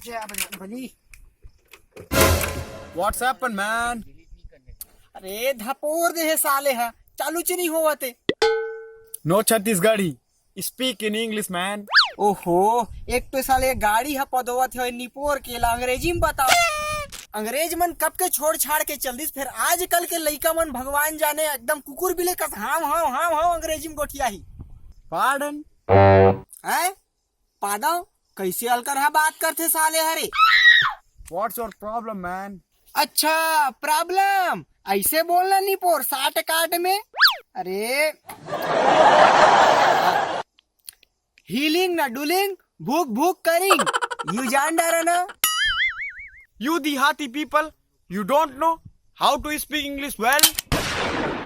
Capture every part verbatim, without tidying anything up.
Bajrang Bali. What's happened, man? अरे, धपोर दे हे साले हा, चालू च नहीं होवत हे। No Chhattisgarhi, speak in English, man. ओहो, एक तो साले गाड़ी हा पदोवत हे निपोर के ला, अंग्रेजी में बताओ। अंग्रेज मन कब के छोड़ छाड़ के चल दिस, फिर आजकल के लइका मन भगवान जाने एकदम कुकुर बिले कस हाव हाव हाव हाव अंग्रेजी में गोठिया ही। Pardon? हैं? पादव, कैसे अलकर हा बात करथे साले हरे? What's your problem, man? अच्छा, problem? ऐसे बोलना निपोर साट काट में। अरे, हीलिंग ना डुलिंग, भूख भूख करिंग। यू जान डारा ना? You देहाती people, you don't know how to speak English well?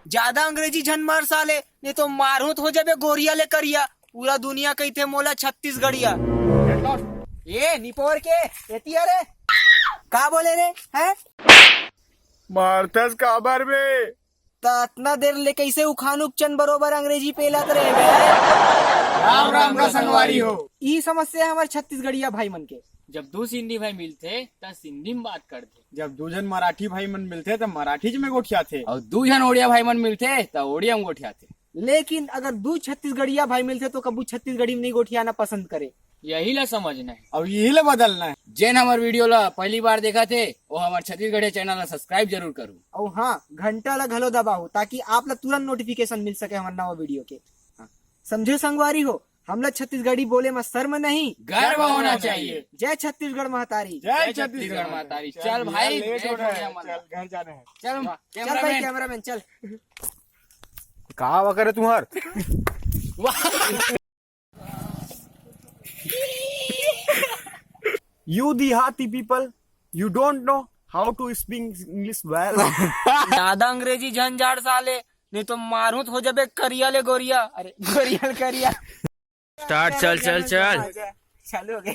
ज्यादा अंग्रेजी झन मार साले, नहीं तो मारहूं त हो जाबे गोरिया ले करिया। पूरा दुनिया कहिथे मोला छत्तीसगढ़िया। ए निपोर के, एती अरे, का बोले रे, हैं? मारथस काबर बे? त अतना देर ले कैसे उखान उपचन बरोबर अंग्रेजी पेलत रहे बे? राम राम का संगवारी हो। ई समस्या है हमारे छत्तीसगढ़िया भाई मन के। जब दू सिंधी भाई मिलथे, त सिंधी में बात करथे। जब दू झन मराठी भाई मन मिलथे, त मराठी में गोठियाथे। अउ दू झन ओड़िया भाई मन मिलथे, त ओड़िया में गोठियाथे। लेकिन अगर दू छत्तीसगढ़िया भाई मिलथे, तो कभू छत्तीसगढ़ी में नहीं गोठियाना पसंद करे। यही ला समझना है। अउ यही ला बदलना है। जेन हमर video ला पहली बार देखथे, वो हमर छत्तीसगढ़िया channel ला subscribe जरूर करू। अउ हाँ, घंटा ला घलो दबाओ, ताकि आप ला तुरंत notification मिल सके हमर नवा video के। हाँ। समझे संगवारी हो, हमला छत्तीसगढ़ी बोले में शर्म नहीं, गर्व होना चाहिए। जय छत्तीसगढ़ महतारी। जय छत्तीसगढ़ महतारी। चल भाई, late हो रहा है, चल, घर जाना है। चल, चल भाई, cameraman। Cameraman, चल। का हवा करे तुम्हार? You देहाती people, you don't know how to speak English well. ज्यादा अंग्रेजी झन झाड़ साले, नहीं तो मारहूं त हो जाबे करिया ले गोरिया। अरे, गोरिया ले करिया। Start, चल, चल, चल। चालू हो गए।